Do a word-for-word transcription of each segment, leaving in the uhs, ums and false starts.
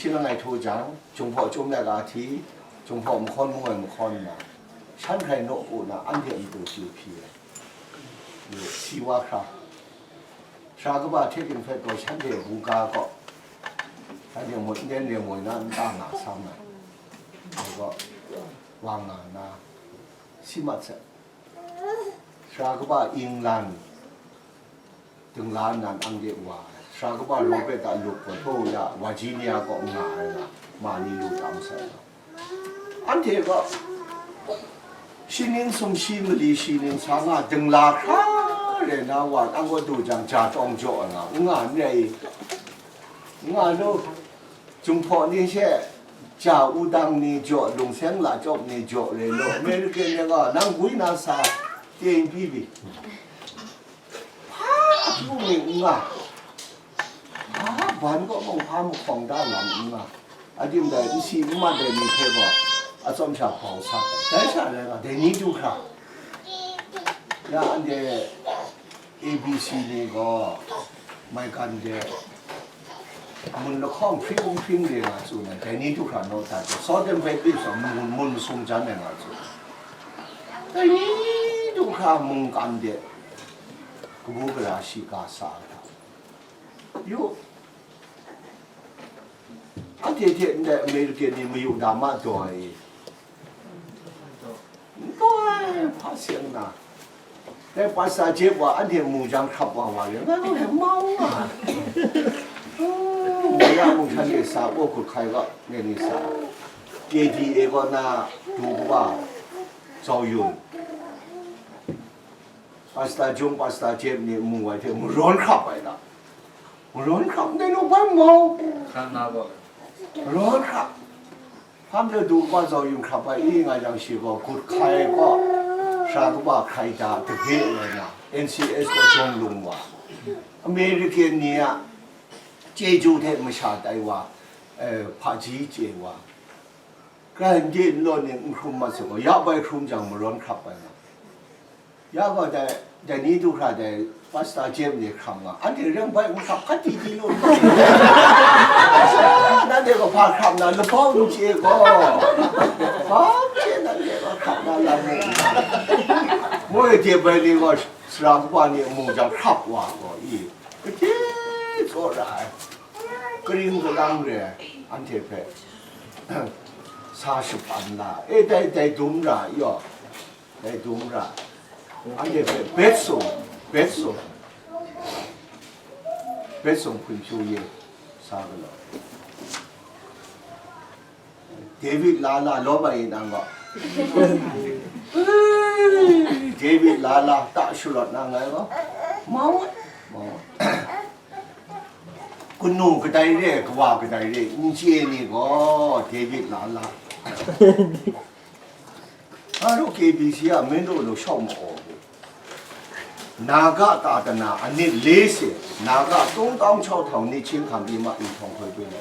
Langai htaw jang, Jinghpaw chyum ai ga hti, Jinghpaw mahkawn mung ai mahkawn nna, shan hkrai naw ku na, anhte matu si hpyi ai. Yu, si wa hkra. Sara kaba hte ting hpe gaw shanhte buga gaw, shanhte mut n ten re moi na nta nga sam ai. Dai gaw, wa nga na, si mat sai. Sara kaba England, dingla nnan anhte wa ai. Sara kaba Robert a lup gaw, hpaw ya, Virginia kaw nga ai na, ma ni lu tam sai na. Anhte gaw, shi ning sumshi mali shi ning sa nga dingla hkra re na wa, an gaw du jang, ja tawng jaw ai nga, n nga n rai i? N nga lu, Jinghpaw ni she, ja wudang ni jaw, lungseng lachyawp ni jaw re lu, American ni gaw, nang gwi na sa, teng pyi pyi. Hpa akyu mi n nga, hpa ban kaw mung hpa mahkawng da lam n nga, adim dai n si n mat ai ni hpe gaw atsawm sha hpau sat ai. Dai sha rai nga, dai ni du hkra, ya anhte A B C ni gaw maigan de, mun lahkawng hpring hpring de nga tsun ai, dai ni du hkra naw dat de, Southern Baptist a mun, mun masum jan ai nga tsun ai. Dai ni du hkra mungkan de, kabu gara shiga sa ai hta. Yu, anhte hte ndai American ni mayu da ma daw ai. Ndai hpa seng na. Dai Pastor Jeff wa anhte mu jang hkrap wa wa le, ngai gaw le mau nga. Mu ya mung shan de sa, aw hkut hkai ga, ngai ni sa. K D A gaw na du kaba, Zau Yun. Pastor Jung, Pastor Jeff ni mu ai hte marawn hkrap ai da. Marawn hkrap ndai nu bai mau. Hkra na gaw. Marawn hkrap. Hpa majaw du kaba Zau Yun hkrap ai i nga jang shi gaw, gut hkai gaw, sara kaba hkrai da dage ai na, N C S gaw jawng lung wa, American ni a chyeju hte masha tai wa, eh, hpaji chye wa, grai n de n law ni n hkrum mat sa gaw, ya bai hkrum jang marawn hkrap ai na. Ya gaw dai, dai ni du hkra dai Pastor James ni hkram nga, anhte reng bai n hkap hkat di di lu. Nanhte gaw hpa hkram na, labau n chye gaw. Hpa n chye nanhte gaw hkram na lam mu. Moi de bai ni gaw sara kaba ni amu jang hkrap wa gaw i, gade tsaw ra ai. Karing kalang re ai, anhte hpe sa shapan la, e dai dai dum ra yaw. Dai dum ra, anhte hpe bet sung, bet sung, bet sung hpun hpyu ye sa galaw. David la la lawm ai nang gaw, David la la ta sharawt na ngai gaw, mau, mau. Kanu kadai re, kawa kadai re, n chye ni gaw, David la la. Aro K B C a mendo lo shawng ma aw bu. Naga ta tana anit le se, naga tungtang chau htau ni ching hkam di ma inhtawng hkoi pwe na.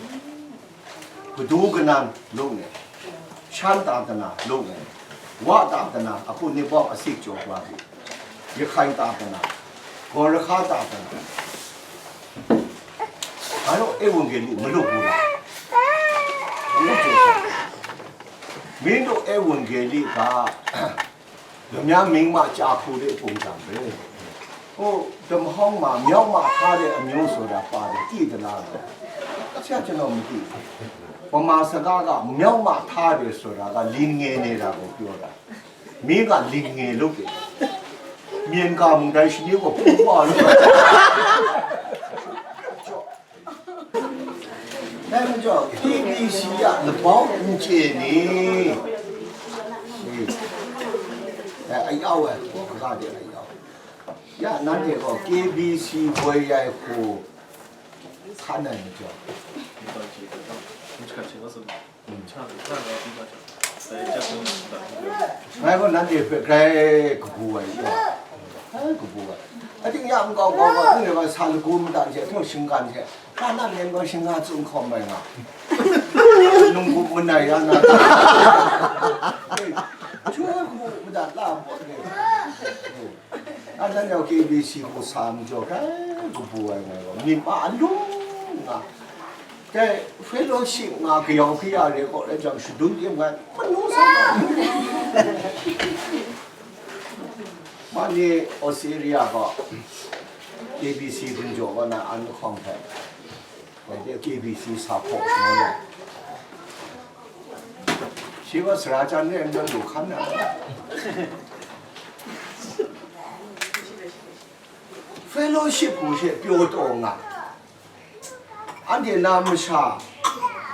Kadu kanan lung ne, shan ta tana lung ne, wa ta tana aku ni bawng asik jaw kla bu. Yahkai ta tana, Gawrahka ta tana. Aro Evangeli malu bu la. Mendo Evangeli ga Lamya mingma cha hku de pung jang re. O, damhawng ma, myawma hta de amyu sora pa de ti de la lo. Sha jana mati. Pama saga ga myawma hta de sora ga lingnge ne ra ko pyo ra. Mi ga lingnge lo ke. Myen ga mung dai shini ko pung wa lo. Dai majaw, K B C a labau n chye ni? Dai ayau ai, hkaw kaga de ayau. Ya, nanhte gaw K B C boi yai hku hkan ai majaw. Ngai gaw nanhte hpe grai kabu ai, grai kabu ai. Ating ya nkau kau gaw, n rai gaw, sa lagu madan hte, htaw shinggan hte, ka na len gaw, shinga tsun hkawm ai nga. Nunggup manai ya na. Hei, chye kabu madan la baw re. Hei. A nan yau K B C hku sa majaw, grai kabu ai ngai gaw, myit ma alung nga. Dai fellowship nga kayau kaya re kaw rai jang, shadun tim ngai, manu sa nga. Ma ni Australia kaw, K B C gun jaw wa na an lahkawng hpe, dai de K B C sa hpaw ngu na. Shi wa sara chan re n lu hkan na. Fellowship hku she pyaw taw nga. Anhte na masha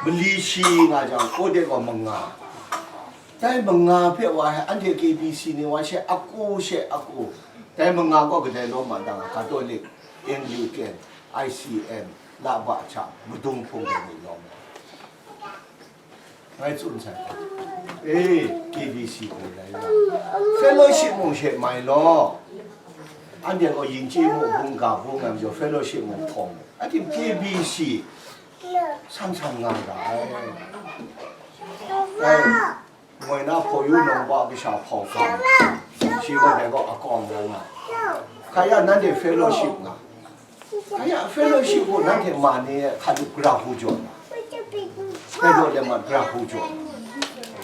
mali shi nga jang, kawde gaw manga. Dai manga hpe wa he, anhte K B C ni wa she aku she aku. Dai manga gaw kadai lawm ma dang, Catholic, Anglican, I C M, Lahbahchak, Madung Hpung dai ni lawm. Ngai tsun sai. E, K B C hku rai nga. Fellowship mung she mai law. Anhte gaw yin chye mu bung ga bung ai majaw, fellowship mung hpawng. Ating K B C san san nga ra ai. Ai, moi na hpaw yu nang ba kasha hpau hkam. Shi gaw dai gaw akawng rai nga. Kaya nanhte fellowship nga. Kaya fellowship gaw nanhte ma ni hkanu gra hku jaw nga. Dai gaw dai ma gra hku jaw.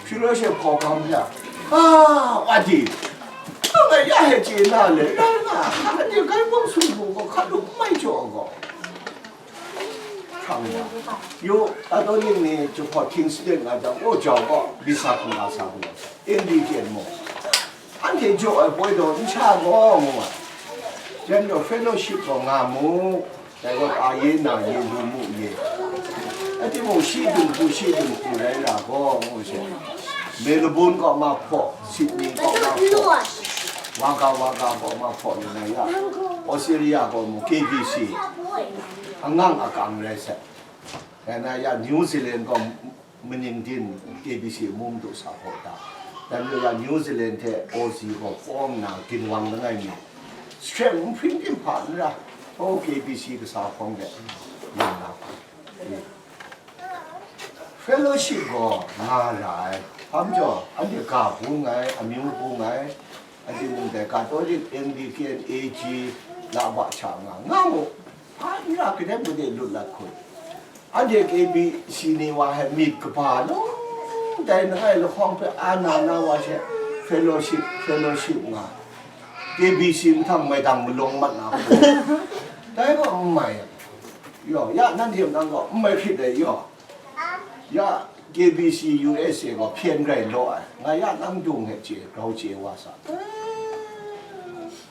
Fellowship hpau hkam ya. Ah, wa di. Ngai ya he chye na le, na nga, hkanu gai bawng sung hku gaw hkanu mai jaw gaw. Hkang ya. Yu, Catholic ni jahpawt hkying saden nga jang, o jau gaw, bisa hkungga sa gaw, Anglican mung. Anhte jaw ai poi daw n sha gaw, ngu ai. Jan gaw fellowship gaw nga mu, dai gaw a ye na ye, lu mu ye. Ai timung, shi dung hku, shi dung hku rai ra gaw, ngu she. Melbourne gaw ma hpaw, Sydney gaw ma hpaw, Wagga Wagga gaw ma hpaw lu na ya, Australia gaw mu, K B C, angang akang rai sai. Dai na ya, New Zealand gaw maning din K B C mung du sa hpaw ta. Dan lu ya, New Zealand hte Aussie gaw pawng na ginwang langai mi, strength nhpring din hpa n ra, o K B C kasa hpawng de, nga na hpa. Fellowship gaw nga ra ai. Hpa majaw, anhte ga bung ai, amyu bung ai, anhte mung dai Catholic, Anglican, A G, Lahbahchak nga, nga mu. Hpa n ra, kadai mung de lut lat hkun. Anhte K B C ni wa he myit kaba lung dai langai lahkawng hpe a na na wa she fellowship, fellowship nga. K B C mahtang maidang malawng mat na hku. Dai gaw n mai. Yaw, ya nanhte mung gaw n mai hkrit ai yaw. Ya K B C U S A gaw hpyen rai law ai. Nga ya nang dung he chye, grau chye wa sa.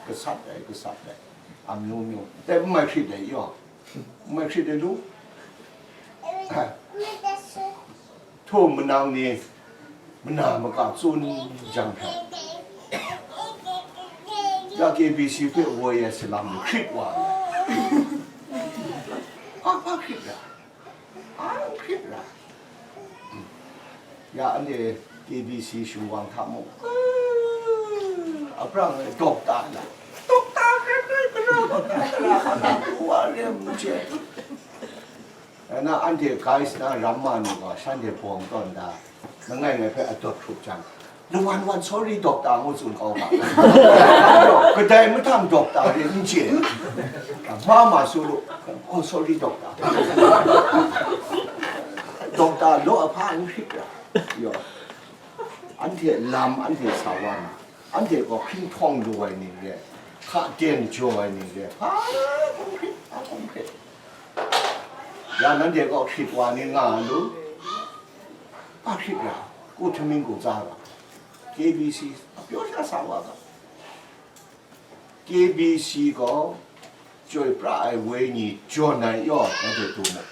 Gasat ai, gasat ai. Amyu myu. Dai n mai hkrit ai yaw. N mai hkrit ai lu. Hto manang ni mana maka tsun jang hpe, ya K B C hpe woi ai salang ni hkrit wa ai. Hpa hpa hkrit ra? Hpa hkrit ra? Ya anhte K B C shingwang hta mung, a brang e dokta la, dokta hkrit rai, dokta la, dokta la, dokta la, dokta la, Nna anhte guys na ramma ni gaw shanhte bawng tawn da, langai ngai hpe adawt hkrup jang, lawan wan sorry dokta ngu tsun kau ga. Kadai mahtang dokta rin n chye, ma ma su lu, oh sorry dokta. Dokta law ahpa n hkrit ra, yaw, anhte lam anhte sa wa na, anhte gaw hkringhpawng lu ai ni re, hka den jaw ai ni re, hpa hkum hkrit, hpa hkum hkrit. Ya nanhte gaw hkrit wa ni nga lu, a hkrit ra, ku htaming ku tsa ga, K B C, pyaw sha sa wa ga, K B C gaw chyoi pra ai wenyi jawn ai yaw, nanhte du mu.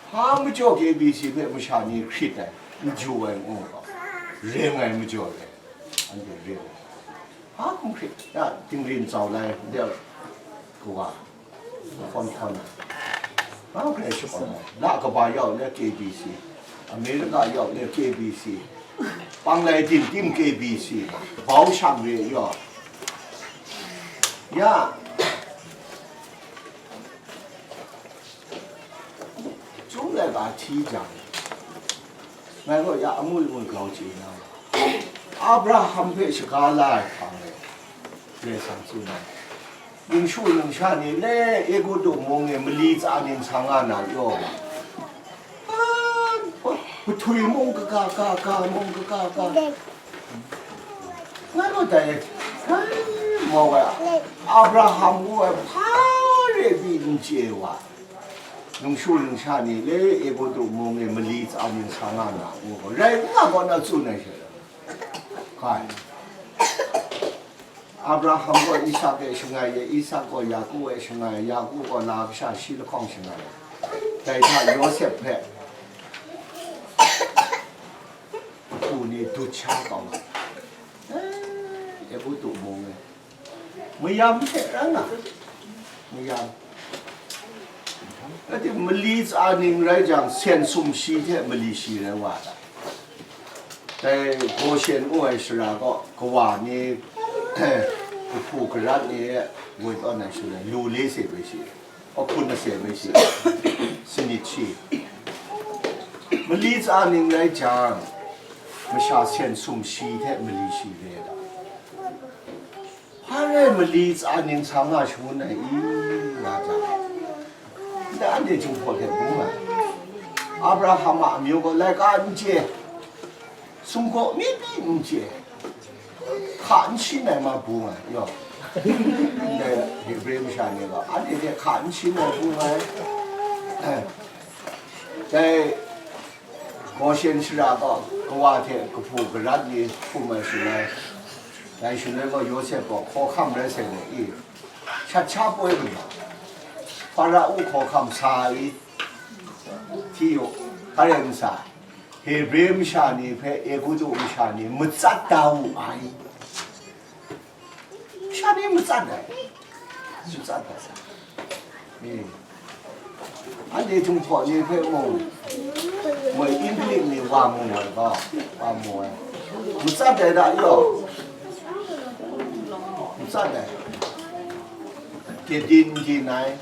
Hpa majaw K B C hpe masha ni hkrit ai, n ju ai ngu ga, ring ai majaw re, anhte ring ai. Hpa hkum hkrit, ya, tingrin tsau lai, de, kawa. Hkawn hkawn ai. Hpa hkrai shakawn ai. La kaba yau le K B C, America yau le K B C, Panglai tim tim K B C, bau shang re yaw. Ya. Chyum lai ga hti jang, ngai gaw ya amu amu grau chye na, Abraham hpe shaga la ai hpang e, Karai Kasang tsun ai. Ningshu ningsha ni le Egutu mung e mali tsa ning sa nga na yaw. Pahtwi mung kaga, ga, ga mung kaga, ga. Nga lu dai, ai, mau ai, Abraham ngu ai hpa re pyi n chye wa. Ningshu ningsha ni le Egutu mung e mali tsa ning sa nga na ngu gaw, rai n nga gaw na tsun ai she. Kai. Abraham gaw Isak e shangai ai, Isak gaw Yaku e shangai ai, Yaku gaw na kasha shi lahkawng shangai ai. Dai hta Yawsep hpe ahku ni dut sha kau ai. Eh, Egutu mung e. Mayam hte ran na. Mayam. Ati mali tsa ning rai jang, sen sum shi hte mali shi rai wa ta. Dai Goshen ngu ai shara gaw, kawa ni, kahpu karat ni woi tawn ai shaloi, lu le se bai shi, ahkun ase bai shi, sanit shi. Mali tsa ning rai jang, masha sen sum shi hte mali shi re ai ta. Hpa rai mali tsa ning sa nga shangun ai i, nga jang, ndai anhte Jinghpaw hte bung ai. Abraham a amyu gaw laika n chye, sumgaw mi pyi n chye, hka n shin ai ma bung ai, yaw. Ndai Hebre masha ni gaw, anhte hte hka n shin ai bung ai. Dai Goshen shara gaw, kawa hte kahpu karat ni hkum ai shaloi, dai shaloi gaw Yawsep gaw hkawhkam rai sai gaw i, shat sha poi lu na, Farao hkawhkam sa ai, hti yu, hpa rai n sa, Hebre masha ni hpe Egutu masha ni matsat da wu ai. Masha ni matsat ai, matsat ai. Anhte Jinghpaw ni hpe mung, moi Inglik ni wa mu ai gaw, wa mu ai. Matsat ai da yaw. Matsat ai. Kye din din ai.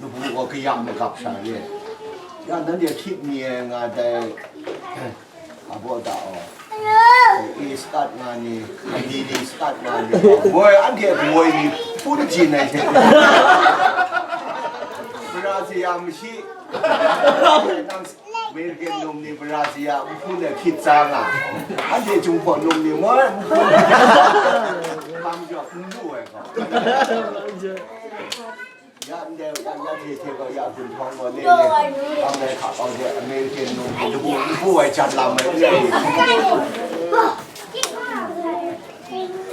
Labu gaw kayam magap sha re. Ya, nanhte hkyit mi ai nga dai, abaw da aw. E skat nga ni, amini skat nga ni. Moi, anhte moi ni, hpun jin ai hte. Brazil mashi. Nang American num ni Brazil, nhpun ai hkyit tsa nga. Anhte Jinghpaw num ni, moi, nhpun. Hpang jaw, n lu ai gaw. Ya ndai, ya, ya hte hte gaw, ya gun htawng gaw, le le, ang dai hka kau de, American num hte labu n bu ai jan lam ai re ai.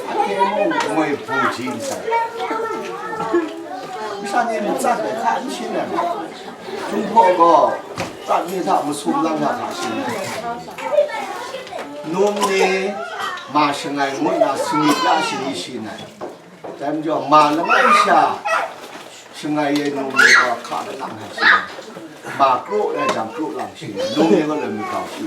Anhte mung moi bu ji n sai. Masha ni matsat ai hka n shin ai. Jinghpaw gaw, prat ni hta masum lang na hta shin ai. Num ni ma shangai ngut na sanit la shani shin ai. Dai majaw, ma langai sha shangai ai num ni gaw hka kalang ai shi, ma kraw rai jang kraw lang shi, num ni gaw lami kau shi.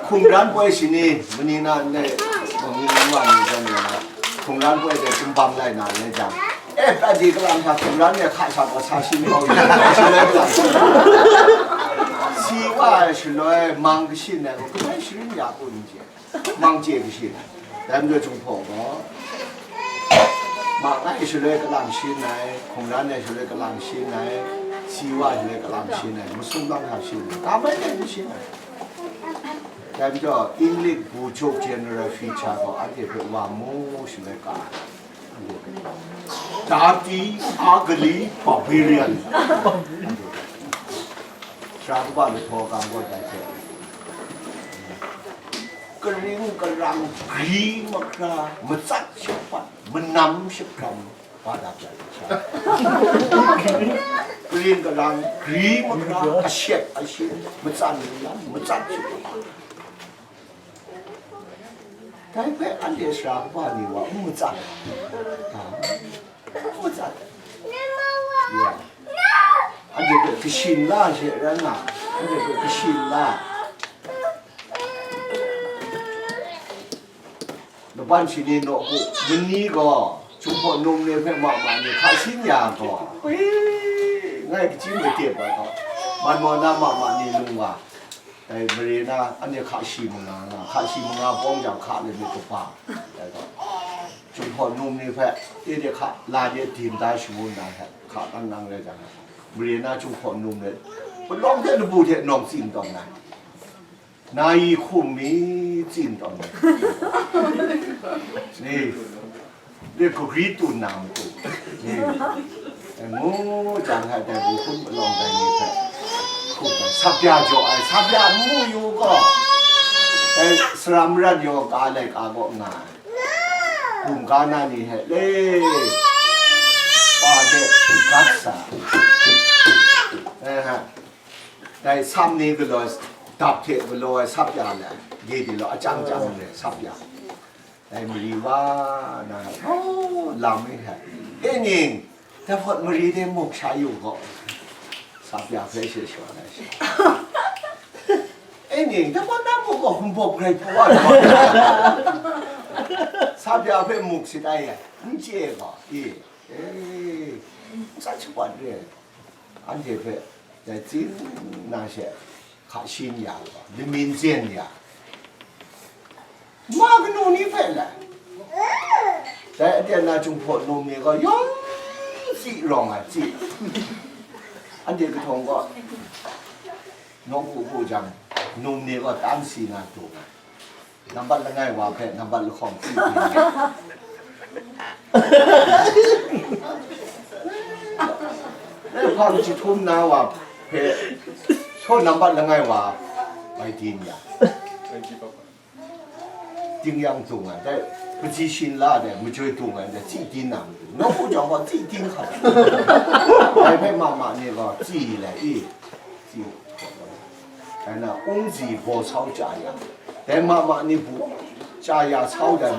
Hkumran poi shani, mani na ndai, mani wa ni jang ni na, hkumran poi de kumbang lai na le jang, eh, padi kalang hta hkumran ni hka sha gaw sa shi ni gaw, shaloi kalang shi. Si wa ai shaloi, mang kashin ai gaw, kabai sharin ya kun je. Mang chye kashin ai. Dai majaw Jinghpaw gaw, ma ai shaloi kalang shin ai, hkumran ai shaloi kalang shin ai, si wa shaloi kalang shin ai, masum lang hta shin ai, ka mai dai hte shin ai. Dai majaw, English bu chuk general feature gaw anhte hpe wa mu shaloi ka ai. Dirty, ugly, barbarian. Sara kaba lahpaw ga gaw dai hte. Karing karang, gri mahkra, matsat shakpat, manam shakram, wa da pya ai sha. Karing karang, gri mahkra, ashep ashin, matsan mayan, matsat shakpat. Dai hpe anhte sara kaba ni wa n matsat ai. N matsat ai. Ya. Anhte hpe kashin la she rai nga, anhte hpe kashin la. Laban shani nawku mani gaw, Jinghpaw num ni hpe ma ma ni hka shin ya gaw, wi, ngai kachyim ai tep ai gaw, man maw na ma ma ni lung wa, dai mare na, anhte hka shi manga nga, hka shi manga bawng jang hka let myit kaba, dai gaw, Jinghpaw num ni hpe, e de hka, la de dim da shangun na hte, hka nang nang rai jang, mare na Jinghpaw num ni, palawng hte labu hte nawng tsin tawn na, na yi hkum mi tsin tawn na, ni, de gugri tun na matu, ni, ngu jang hta dai bu hkum palawng dai ni hpe, hkum ai, sap ya jaw ai, sap ya n mu yu gaw, dai sara marat yaw ka laika gaw nga ai. Hkum ga na ni hte le, pa de gat sa. Eh, dai sam ni galaw, dap hte galaw ai sap ya le, de de law, achyang chyang le sap ya. Dai mari wa na, oh, lam ni hte. E ning, dai hpawt mari de muk sha yu gaw, sap ya hpe she shaw na shi. E ning, dai hpawt na muk gaw, hum bawk grai hpu wa na. Sap ya hpe muk sit ai, n chye gaw, e, e, n tsat shapat re. Anhte hpe dai tsin na she, hka shin ya, lamin zen ya, ma kanu ni hpe lai. Dai aten na Jinghpaw num ni gaw yawng tsi rawng ai tsi. Anhte kahtawng gaw, nawku bu jang, num ni gaw tan si na dung ai. Nambat langai wa hpe nambat lahkawng tsi tsi. Hpang jahtum na wa hpe, shaw nambat langai wa bai din ya. Ding yang dung ai, dai, position la dai, majoi dung ai, dai, tsi din na matu. Nawku jawng gaw tsi din hkra. Dai hpe ma ma ni gaw tsi lai i. Tsi. Dai na, ungzi baw sau chya ya. Dai ma ma ni bu chya ya sau dan,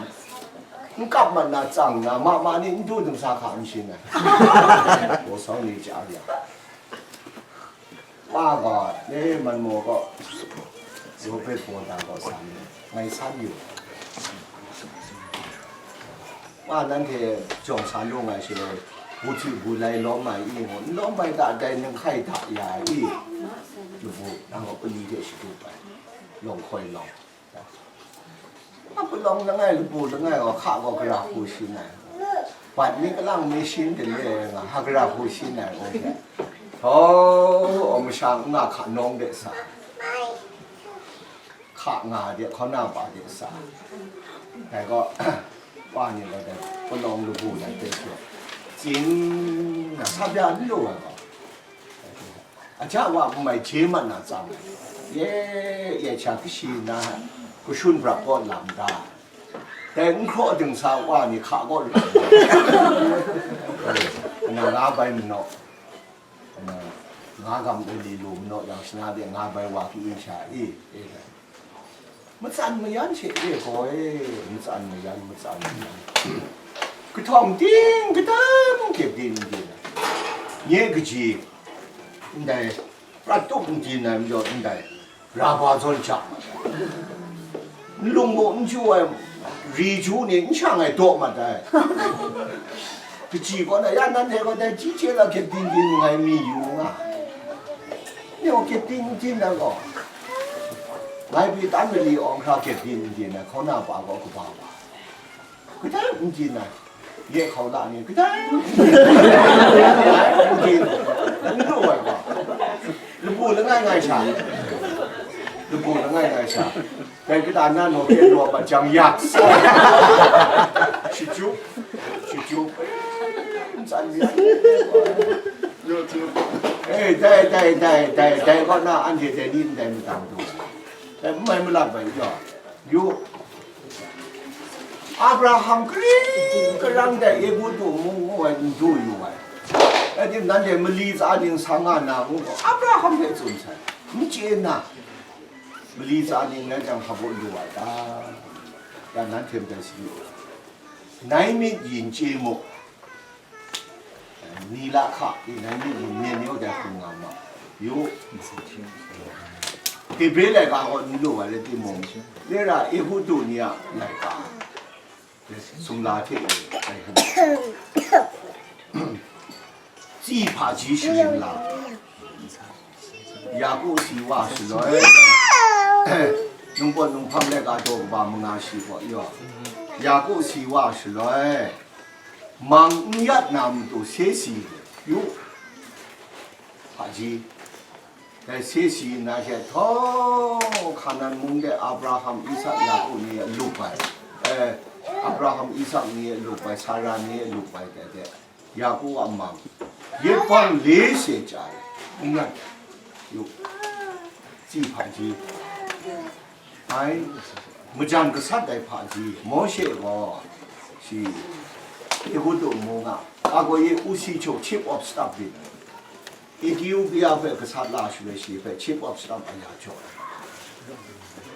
n kap mat na tsang na, ma ma ni n du dingsa hka n shin ai. Baw sau ni chya ya. Pa gaw, e, man maw gaw, Robert baw da gaw sa ni, ngai san yu. Pa nanhte jawng sa lung ai she, bu hti bu lai lawm ai i ngu, n lawm ai da, dai ninghkai da ya ai i, labu, nang gaw pani hte shadu ai, lawng hkoi lawng. A palawng langai, labu langai gaw, hka gaw gara hku shin ai. Bat ni kalang mi shin de le nga, hka gara hku shin ai, ngu hte. Htaw, aw masha n nga hka nawng de sa. Hka nga de, hkauna pa de sa. Dai gaw, pa ni gaw dai, palawng labu dai hpe tsun, tsin na, sap ya n lu ai gaw. Aja wa n mai hkye mat na tsang ai. Ye, ye hta kashi na, kashun brap kaw lam da. Dai n hkraw dingsa wa ni hka kaw lam da. Ana nga bai manaw, ana nga gam e li lu manaw yang, shana de nga bai wa hku sha i, e dai. Matsan mayan she e gaw e, matsan mayan, matsan mayan. Kahtawng ting kadam kyep din din, nye kaji ndai prat tup n din ai majaw ndai, raba zawn ja mat ai. Nlung muk n ju ai, ri ju ni n shang ai daw mat ai. Kaji kaw na, ya nanhte gaw dai ji hte la kyep din din ngai mi yu nga. Nyo kyep din din na gaw, ngai pyi tan mali awng hkra kyep din n din ai, hkauna pa gaw kaba wa. Kadai n din ai, ye hkau la ni, kadai n din ai, kadai n din, n lu ai gaw. Labu langai ngai sha, labu langai ngai sha. Dai kata na naw hte naw pat jang yak sa. Shachyup, shachyup. Ntsan mi. Eh, dai, dai, dai, dai, dai kaw na anhte dai ni ndai madang du. Dai n mai malat bai jaw. Yu. Abraham karing karang dai Egutu mung ngu ai n du yu ai. Dai tim nanhte mali tsa ning sa nga na ngu gaw, Abraham hpe tsun sai. N chye na. Mali tsa ning rai jang hpa baw lu ai ta? Ya nan hte maren sadi, nai myit yin chye mu, ni la hka, nai myit yin myen ni dai hkung nga ma, yu, Hebre laika gaw n lu ai rai timung, nera Egutu ni a laika, sumla hte e, dai hkan, tsi hpaji sharin la, Yaku si wa shaloi, nungpawt nunghpang laika daw kaba manga shi gaw yaw, Yaku si wa shaloi, mang n yat na matu se si yu, hpaji. Dai se si nna she, htawng Hkanan mung de Abraham, Isak, Yaku ni a lup ai, eh, Abraham, Isak ni a lup ai, Sara ni a lup ai, dai de, Yaku a mang, yet bang le she chya ai, n yat yu, tsi hpaji. Ai, majan gasat ai hpaji, Mawshe gaw, shi, Egutu mung a, a gaw ye usi hku chief of staff byin, Ethiopia hpe gasat la shaloi shi hpe chief of staff a ya jaw ai.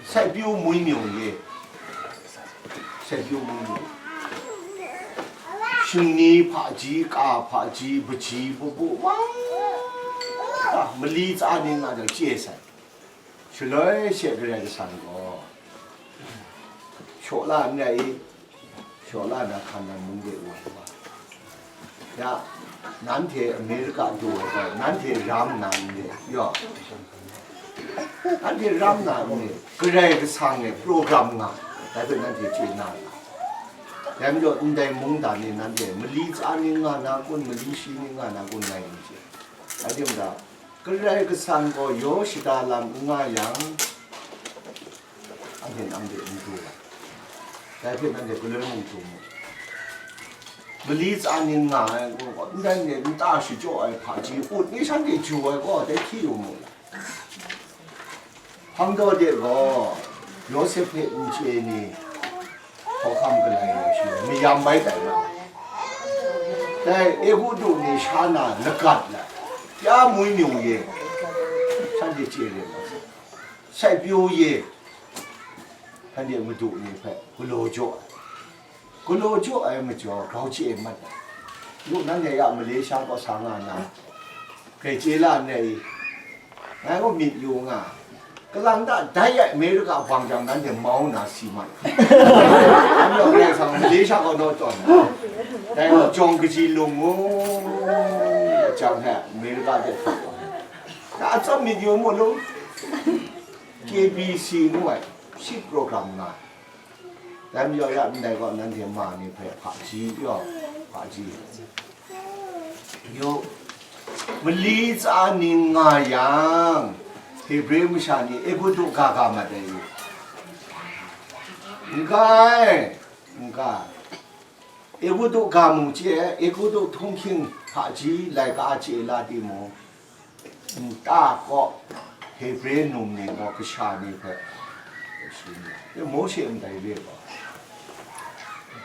Saipyu mui myung ye, saipyu mui myung. Shingni hpaji, ka hpaji, baji, babu, wa, mali tsa ni nga jang chye sai. Shaloi she Karai Kasang gaw, shaw la n rai i? Shaw la na Hkanan mung de wa wa. Ya, nanhte Amerika du ai gaw, nanhte ram na n re, yaw. Nanhte ram na n re, Karai Kasang e program nga, dai hpe nanhte chye na ra. Dai majaw, ndai mungdan ni nanhte mali tsa ni nga na kun, mali shi ni nga na kun, ngai n chye. Dai hte mada, Karai Kasang gaw yaw shada lam n nga yang, anhte nang de n du ai. Dai hpe nanhte galoi mung du mu. Mali tsa ni nga ai gaw, ndai ni nta shachyaw ai hpaji ut ni shanhte ju ai gaw, dai hti yu mu. Hpang daw de gaw, Yawsep hpe n chye ni, hkawhkam galai ai shi, mayam bai tai na. Dai Egutu ni sha na lagat na, ya mui myung ye, shanhte chye re ma sai. Saipyu ye, shanhte madu ni hpe galaw jaw ai. Galaw jaw ai majaw, grau chye mat ai. Yu, nanhte ya Malaysia kaw sa nga na, grai chye la n ai i? Ngai gaw myit yu nga, kalang ta dai ai Amerika bang jang nanhte mau na si mat. Anhte Karai Kasang Malaysia kaw naw tawn ai. Dai gaw jawng kaji lung ngu jang hte Amerika de hkap ai. Na atsam myit yu mu lu. K B C ngu ai, shi program nga. Dai majaw ya ndai gaw nanhte ma ni hpe hpaji yaw, hpaji. Yu, mali tsa ni nga yang, Hebre masha ni Egutu ga ga mat ai yu. N ga ai, n ga ai. Egutu ga mung chye, Egutu htunghking hpaji laika chye la timung, nta kaw Hebre num ni gaw kasha ni hpe, e, Mawshe ndai re gaw,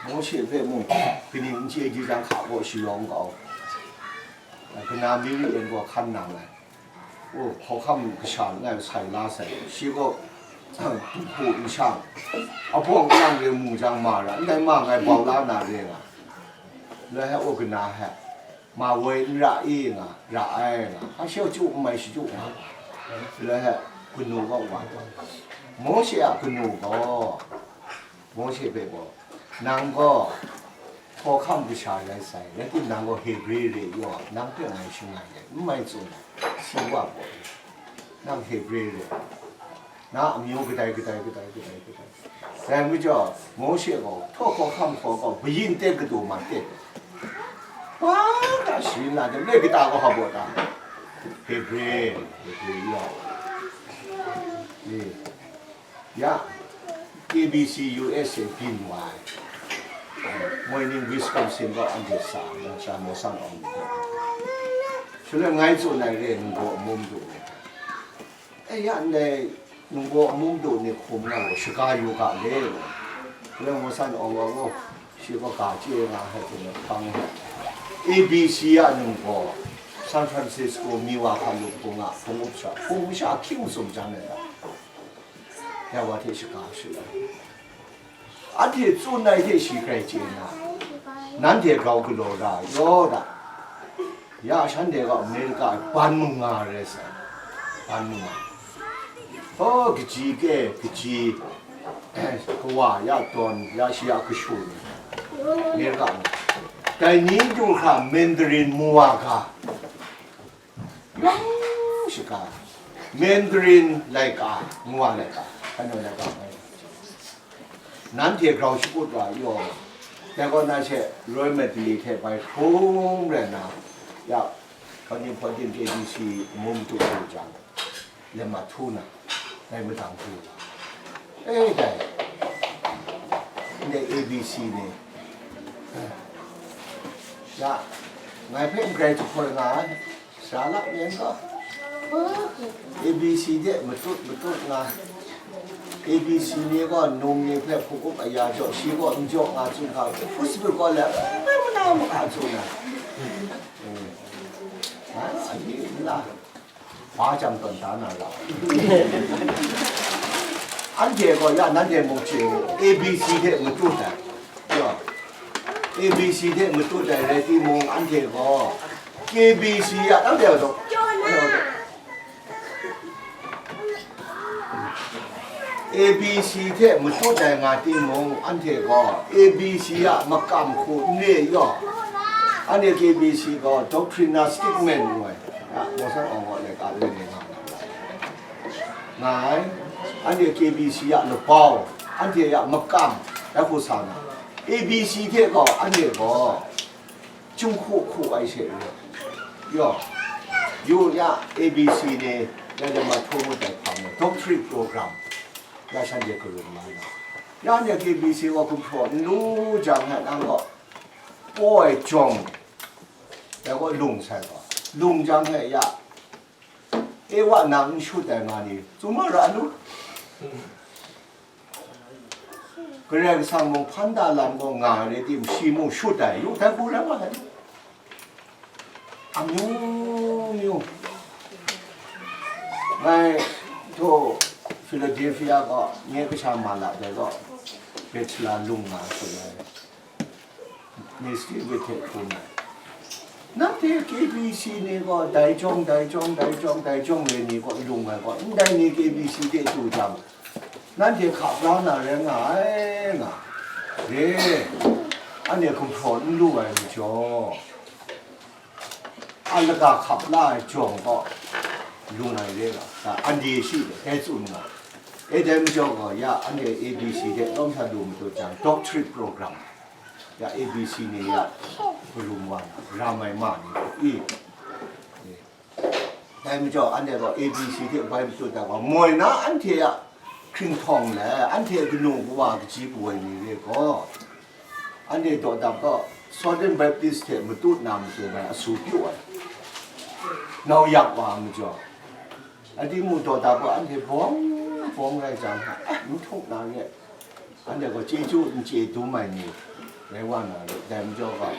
Mawshe hpe mung kaning n chye di jang, hka gaw shayawng kau, kana Miri-en gaw hkan nang ai. O, hkawhkam kasha langai sai la sai, shi gaw, dinghku n shang, abawng nang re mu jang ma ra, ndai ma ngai bau la na re nga, loi hpe o kana hpe, ma woi n ra i nga, ra ai nga, hpa shi chyu n mai shachyu nga, loi hpe kanu gaw wa, Mawshe a kanu gaw, Mawshe hpe gaw, nang gaw hkawhkam kasha rai sai, rai timung nang gaw Hebre re yaw, nang hpe ngai shangai ai, n mai tsun ai, si wa gaw, nang Hebre re, na amyu kadai kadai kadai kadai kadai. Dai majaw, Mawshe gaw, htaw hkawhkam hkaw gaw, kayin ten kadu ma ten, wa na sharin la dem, le kata gaw hpa baw ta? Hebre, Hebre yaw. Ni, ya, K B C U S A byin wa ai, moi ning Wisconsin gaw anhte sa, nang sha maw san awng ni hte. Shaloi ngai tsun ai re, ninggaw amu madu ni hpe. E, ya ndai ninggaw amu madu ni hkum na gaw shaga yu ga le. Shaloi maw san awng wa gaw, shi gaw ga chye nga ai hte mung hpang ai. A B C a ninggaw, San Francisco, Miwa hkalup hpung a hpung up sha, hpung masha hkying sum jan ai ga, ya wa hte shaga shalai. Anhte tsun ai hte shi grai chye na, nanhte grau galaw ra ai, yaw da. Ya shanhte gaw Amerika e ban manga rai sai, ban manga. Hpaw kaji ke, kaji, kawa ya dawn, ya shi ya kashu ni, Amerika ni. Dai ni du hkra Mandarin mu wa ga, yawng shaga, Mandarin laika, mu wa laika, hkanu laika, Nanhte grau shakut wa yaw, dai kaw na she Royal Medley hte bai hkrum rai nna, ya, hkawning hpawt dim K B C amu madu lu jang, lem a htu na, dai madang hkru la. E dai, ndai A B C ni, ya, ngai hpe n grai jahpoi nga ai, sara la myen gaw, A B C de matut matut nga, A B C ni gaw num ni hpe hkup hkup aya jaw, shi gaw n jaw nga tsun hkra, hpu sabu gaw le, n rai mana maka tsun ai. Nga, a ni n la. Hpa jang tawn da na ra. Anhte gaw ya, nanhte mung chye u, A B C hte matut ai. Ya. A B C hte matut ai rai timung, anhte gaw K B C ya, anhte gaw A B C hte matut ai nga timung, anhte gaw A B C a makam hku n re yaw. Anhte K B C gaw doctrinal stick man ngu ai, a, Mawsang Awng gaw laika re nga nga ai. Anhte K B C a labau, anhte a makam, dai hku sa na, A B C hte gaw anhte gaw Chyum hku hku ai hte rau, yaw, yu ya, A B C ni, ya ya ma htu ngut ai hpang e, doctorate program, ya shanhte karum la na, ya ni K B C wa gumhpraw n lu jang hte nang gaw, paw ai jawng, ya gaw lung sai gaw, lung jang hte ya, E wa nang n shut ai nga ni, tsun ma ra lu. Karai Kasang mung hpan da lam gaw nga ai rai timung, shi mung shut ai, yu htai hku rai wa ai. Amyu myu. Ngai htaw Philadelphia gaw, nye kasha ma la dai gaw, bachelor lung nga ai hku rai. Mystery hte hkrum ai. Nanhte K B C ni gaw, dai jawng, dai jawng, dai jawng, dai jawng re ni gaw, lung ai gaw, ndai ni K B C de du jang, nanhte hkap la na rai nga ai, nga. Re, anhte gumhpraw n lu ai majaw, a lagaw hkap la ai jawng gaw, lung ai re nga, anhte shi de, dai tsun nga. E dai majaw gaw, ya anhte A B C de lawm sha lu matut jang, doctorate program. Ya A B C ni ya, karum wa na, ram ai ma ni, i. Dai majaw, anhte gaw A B C hte bai matut ai gaw, moi na anhte a hkringhtawng le, anhte a kanu kawa kaji kawa ni re gaw, anhte dawdap gaw, Southern Baptist hte matut na matu bai asu pyu ai, nau yak wa ai majaw, a, timung dawdap gaw, anhte bawng bawng rai jang, eh, n htuk na nye. Anhte gaw chyeju n chye dum ai ni rai wa na ru, dai majaw gaw,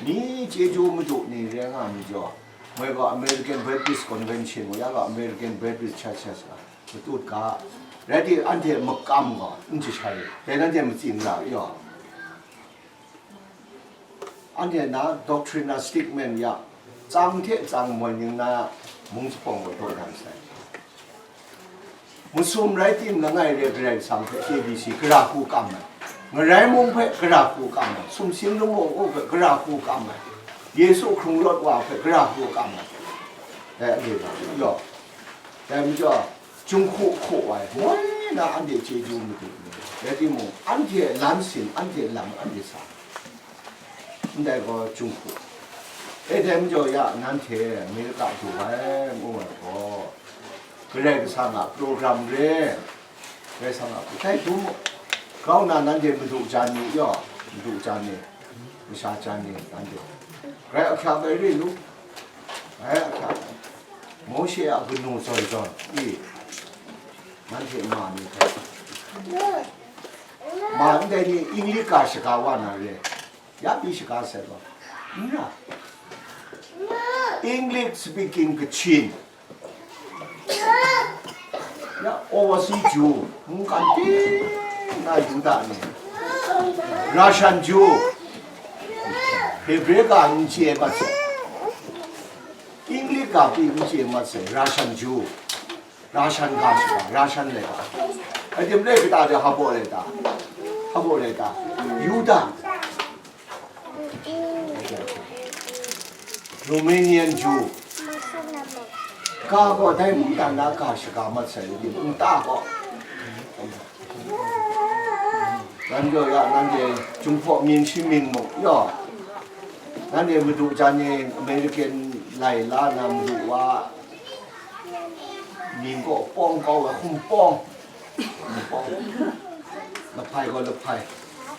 ni chyeju madu ni rai nga ai majaw, moi gaw American Baptist Convention, wa ya gaw American Baptist Churches ga matut ga, rai timung, anhte makam gaw n jahtai, dai nanhte matsing ra yaw. Anhte na doctrine a stick man ya, tsang hte tsang moi ning na mung jahpawng gaw dawdan sai. Masum rai tim langai re Karai Kasang hpe K B C gara hku kam ai, ngarai mung hpe gara hku kam ai, sumsing lamu u hpe gara hku kam ai, Yesu hkrung rawt wa hpe gara hku kam ai. Dai a re ga, yaw. Dai majaw, Chyum hku hku ai, moi na anhte chyeju madu ni, rai timung, anhte lan sin, anhte lam, anhte sa, ndai gaw chyum hku. E dai majaw ya, nanhte Amerika du ai, ngu ai gaw, Karai Kasang a program re, Karai Kasang a, dai dum, grau na nanhte madu jan ni yaw, madu jan ni, masha jan ni, nanhte, grai ahkyak ai re lu, grai ahkyak ai. Mawshe a kanu zawn zawn, i, nanhte ma ni hpe, ma ndai ni English ga shaga wa na re, ya pyi shaga sai gaw, n ra. English speaking Kachin, ya overseas Jew, mungkan ting na Yuda ni, Russian Jew, Hebrew ga n chye mat sai, English ga pyi n chye mat sai, Russian Jew, Russian ga shaga, Russian laika, adim le kata de habo laika, habo laika, Yuda, Romanian Jew, ga gaw dai mungdan na ga shaga mat sai, nta gaw, Nanhte ya, nanhte Jinghpaw mying shi mying muk yaw, nanhte madu jan e American lai la na madu wa mying gaw pawng kau ai hkum pawng, hkum pawng, lahpai gaw lahpai,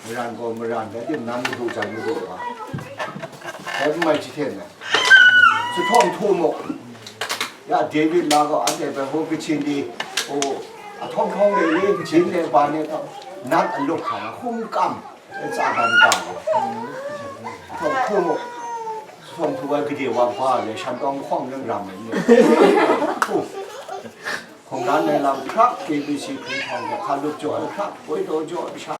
maran gaw maran, dai tim nan madu jan madu wa, dai mai jahten ai, su htawng htu muk. Ya David la gaw anhte bai hpaw kachyin di, o, a htawng htawng le le, kachyin le ba ne, nat a lup hkra hkum kam, e tsa dan ga wa. Htawng hkum u, htawng htu ai gade wa ba le, shan tawng hkawng nang ram ai ni. Hkum. Hkungran ai lam hkrak, K B C hkring hkawng de, hka lup jaw ai hkrak, goi daw jaw ai sha,